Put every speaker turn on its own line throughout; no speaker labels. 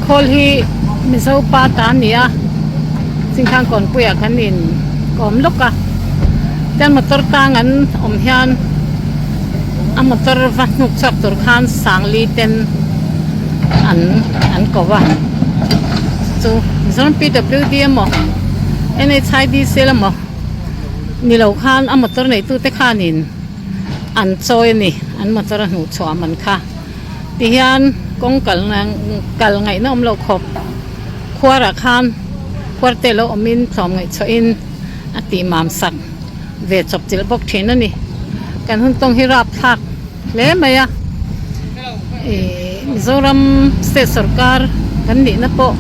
khawl hi Mizo pa ta a ni a Chingkhang kawnpuiah kan in kawm lawk a tian motor tang an awm hian a motor va hnuk chhuak tur khan sangli ten an an ko a chu Mizoram PWD emaw N_H_I_D_C emaw ni lo khan a motor neitute khanin an chawi a ni an motor a hnuh chhuah man kha. Tihian kawng kal kal ngaihna awm loh khawp khuarah khan khuar te lo awmin tlawm ngaihchhuahin a tih mam sak ve chawp chilh bawk thin a ni. Kan hun tawng hi rap thlak hle mai a, ihh Mizoram state sorkar kan nihna pawh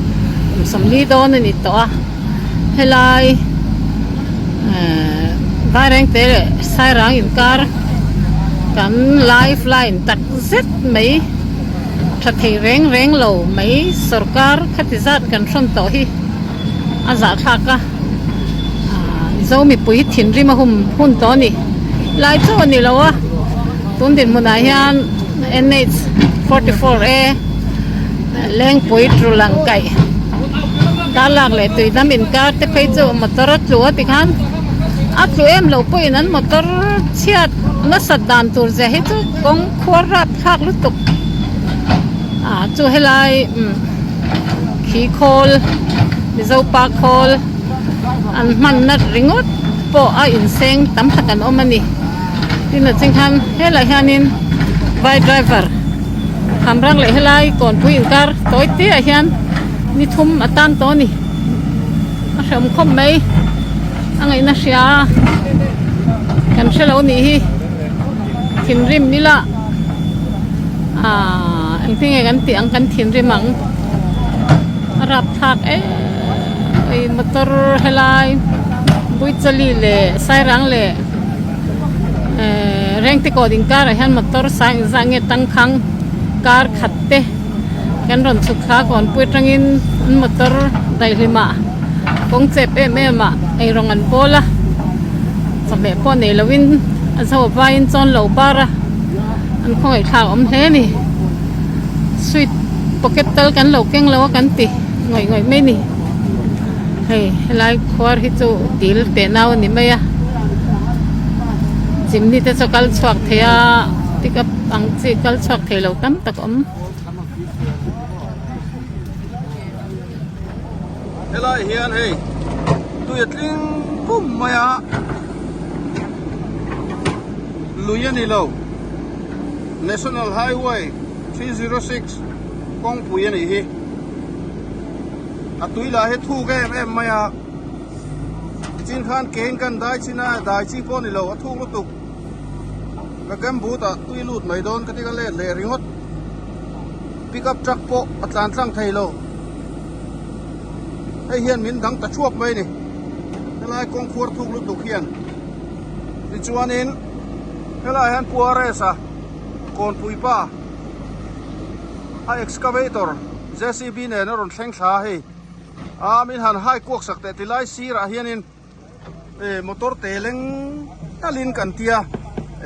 kum sawmli dawn a ni tawh a, helai ehh Vairengte leh Sairang inkar kan life line tak zet mai tha thei reng reng lo mai sorkar khati zat kan hrawn tawh hi a zahthlak a ah Mizo mipui thinrim a hum hun tawh a ni lai chu a ni lo a tun dinhmunah hian NH 44 A Lengpui Trulang kaih Darlak leh Tuidam inkar te phei chu motor a tlu a tikhan a tlu em lo pawhin an motor chhiat nasat dan tur zia hi chu kawng khuar rap thlak lutuk ah chu helai umm khi khawl Mizo pa khawl an hmanna ringawt pawh a inseng tam tak an awm a ni tin a ching khan helaiah hianin vai driver Khamrang leh helai kawnpui inkar tawi te ah hian ni thum a tan tawh a ni a hrehawm khawp mai a ngaihna hria kan hre lo nih hi thinrim ila ahh engtin nge kan tih ang kan thinrim ang a rapthlak em mai motor helai Buichali leh Sairang leh ehh Rengtikawn inkarah hian motor sang engzah nge tangkhang kar khat te kan rawn chhuk thla kawnpui atangin an motor daihlimah kawng chep em em ah eirawng an bawl a chawhmeh pawh nei lovin a zo vaiin chawn lo bar a an khawngaih thlak a awm hle a ni sweet pocket tal kan lo keng lo a kan ti ngawih ngawih mai a ni hei helai khuar hi chu dil teh nau a ni mai a chimni te chu a kal chhuak thei a pickup ang chi kal chhuak thei lo tam tak a awm.
Helai hian hei tui a tling pum mai a lui a ni lo National Highway 306 kawngpui a nih hi a tui lah hi thuk em em mai a tichin khan kein kan dai chin a dai chi pawh a ni lo a thuk lutuk ka gumboot ah tui lut mai dawn ka ti ka let leh ringawt. Pickup truck pawh a tlan tlang thei lo. Hei hian min dang ta thuap mai a ni. Helai kawng khuar thuk lutuk hian. Tichuanin helai hian Pu RS a kawnpui pa a excavator JCB nen a rawn thleng thla a hei. Aa min han hai kuak sak teh tilai sirah hianin eh motor te leng talin kan tia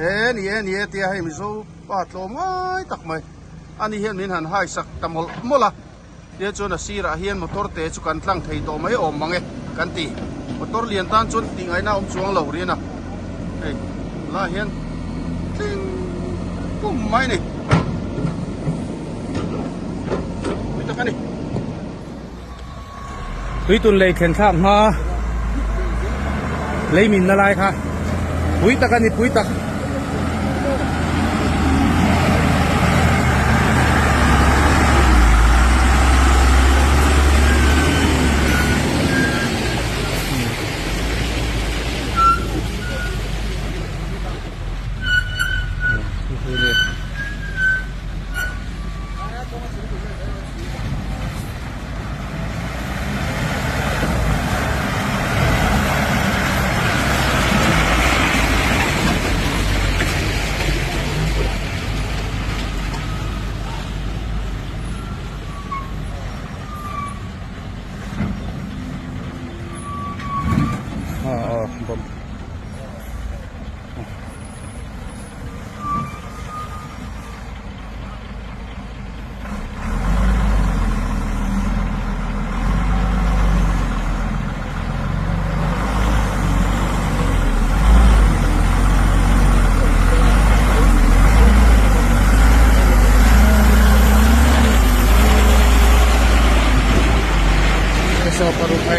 eh ni e ni e tia hei Mizo pa tlawm ngai tak mai ani hian min han hai sak ta mawlh mawlh a tia chuan a sirah hian motor te chu kan tlang thei tawh mai awm mang e kan ti motor lian tan chuan tih ngaihna a awm chuang lo rian a hei lah hian tling pum mai a ni pui tak a ni.
Tuitun lei thlen thlak hma lei minna lai kha pui tak a ni pui tak.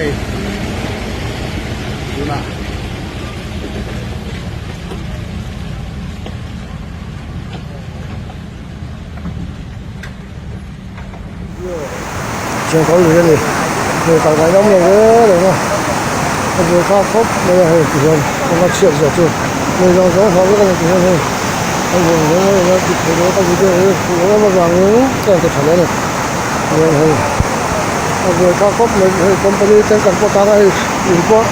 hei tunah
Chengkawl lui a ni hei kal ngai lam lo reng reng a a buai thlak khawp mai a hei tihian kawng a chhiat zia chu lei zawng zawng hlauh vek a ni tihian hei a buai reng reng a dik theih loh a ka video hi fuh em avangin ka rawn ti tha leh a ni tihian hei a buai thlak khawp mai hei company ten kan pawh tan a hei in pawh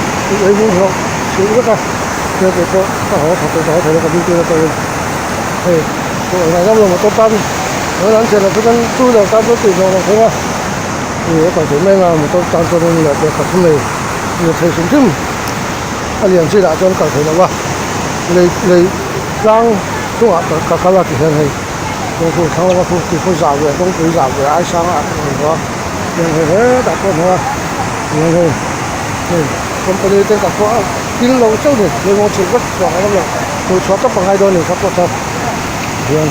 ei bung hlawh chhilh vek a hei keipawh ka haw tha tawh ka haw thei lo ka duty atangin hei kawh ngai lam lo motor tan. Chuan an thian ah chuan two wheeler tan chuan tih zawh loh thleng a ih a kal theih mai anga motor tan chuan in leh pek khat nei leh thei hrim hrim a lian chin ah chuan kal theih loh a lei lei tlang chungah ka kal a ti hian hei kawngpui thlang lama khu ti khu zah ve kawngpui zah ve ai sang a ni bawk a hian hei hetah pawh hmang a hian hei hei company te ka pawh a kil lo chauh a ni lei chhilh vek chhuah ngai lo chhuah tawp a ngai dawn a ni kha pawh chuan hian.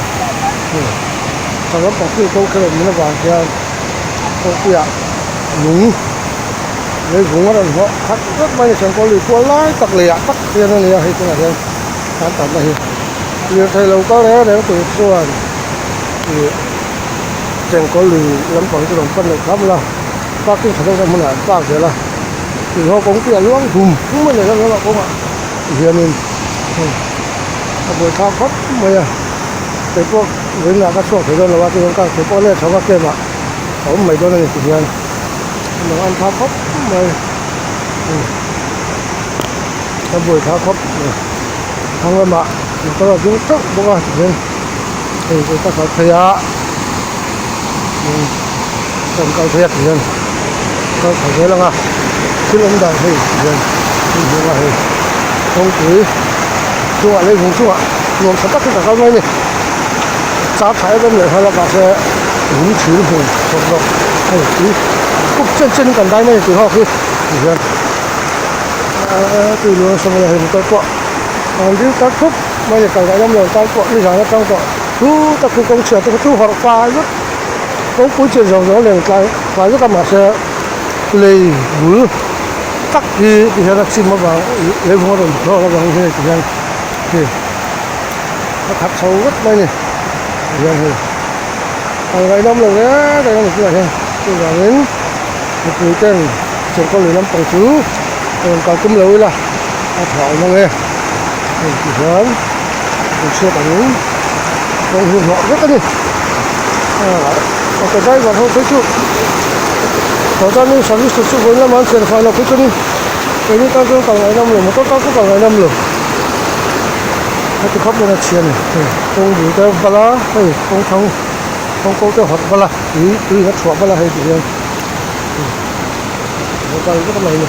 Ka lampang field ko kher min avang hian kawngpuiah lung lei vung a rawn hnawh khat vek mai a ni changkawl lui kual lai tak leiah tak hian a ni a hei tunah hian kan tanna hi lirthei lo kal reng reng tur chuan ih chengkawl lui lampang chu rawn pan loh hram la parking tha deuh deuh hmunah an park zel a tui ho kawngpuiah luang dum dum a ni hlauh hlauh a kawngah hianin hei a buaithlak khawp mai a. Kei pawh vawiinah ka chhuak thei dawn lo a chuan car kei pawh a let chho a camp ah a awm mai dawn a ni ti hian a lo an thlak khawp mai a buai thlak khawp mai thlang lamah motor a ding teuh bawk a tihian hei chu ka kal phei a kan kal phei a tihian kal chho zel ang a thil awm dan hei tihian thil hmuh ang a hei kawngpui chungah leivung chungah. Nuam tha tak hi ka kal mai a ni char tha em em leh nghal a mahse lung thil hmun thawk zawk hei tui khup chen chen in kan dai mai a ni tih hawk hi ti hian aaa tui luang nasa mai a hei motor pawh an ding tar thup mai a ni kal daih lam lo tan pawh nizan atang tawh thu tak chu kawng chhia te kha chu hawrh fai vek kawngpui chin zawng zawng leng tlai fai vek a mahse lei bul tak hi ti hian a chim avang lei vung a rawn hlawk avangin hei ti hian. Hei a khat chho vek mai a ni tihian hei kal ngaihnawm lo reng reng a ni tunah hian chuvangin mipui ten chengkawl lui lampang chu rawn kal tum lo ila a tha awm ang e hei tihian kan chhiat angin kawng hi hnawh vek a ni ah auto driver ho phei chu tawh service tur chu vawiin lamah an thian fai lo phei chuanin keini tan chuan kal ngaihnawm lo motor tan pawh kal ngaihnawm lo. Heti khawp hian a chhia a ni hei kawng bul te bal a hei kawng thlang kawng ko te hawt bal a tui tui in a chhuah bal a hei ti hian a kal vek mai a ni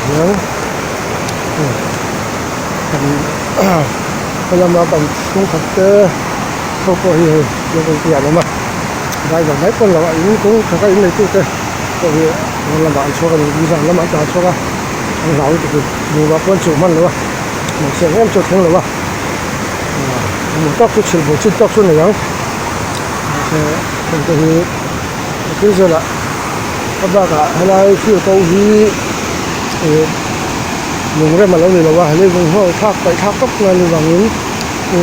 tihian hei kan helama kan chhungkhat te ho pawh hi hei local te ah an awm a driver mai pawn lo a in kawng thaka in nei tute pawh hi pawn lamah an chhuak a ni zan lamah an tlan chhuak a. An hlau lutuk in nupa pawh an chuh hman lo a mahse eng em chu a thleng lo a hmun tawk chu chhilh bul chin tawk chu a nei ang mahse heng te hi a thil zelah a bakah helai field ko hi ih lungrem a lo ni lo a leivung ho thlak paih thlak tawp ngai ni vangin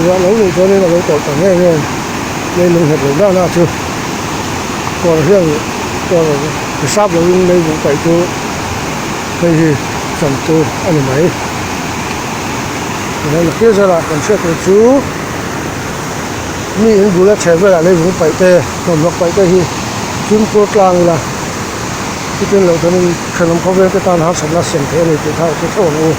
ruah lo nih chuanin a lo tawlh ta nge nge leilung nghet lo dana chu kawr hian kawr hisap lovin leivung paih chu. Hei hi chan chu a ni mai. Tihian thil zarah kan hriat tur chu mi in bula chheh velah leivung paih te thawmhnaw paih te hi fimkhur tlang ila chutin loh chuanin thenawm khawvel te tan harsatna siam theih a ni tih kha hre theuh ang u.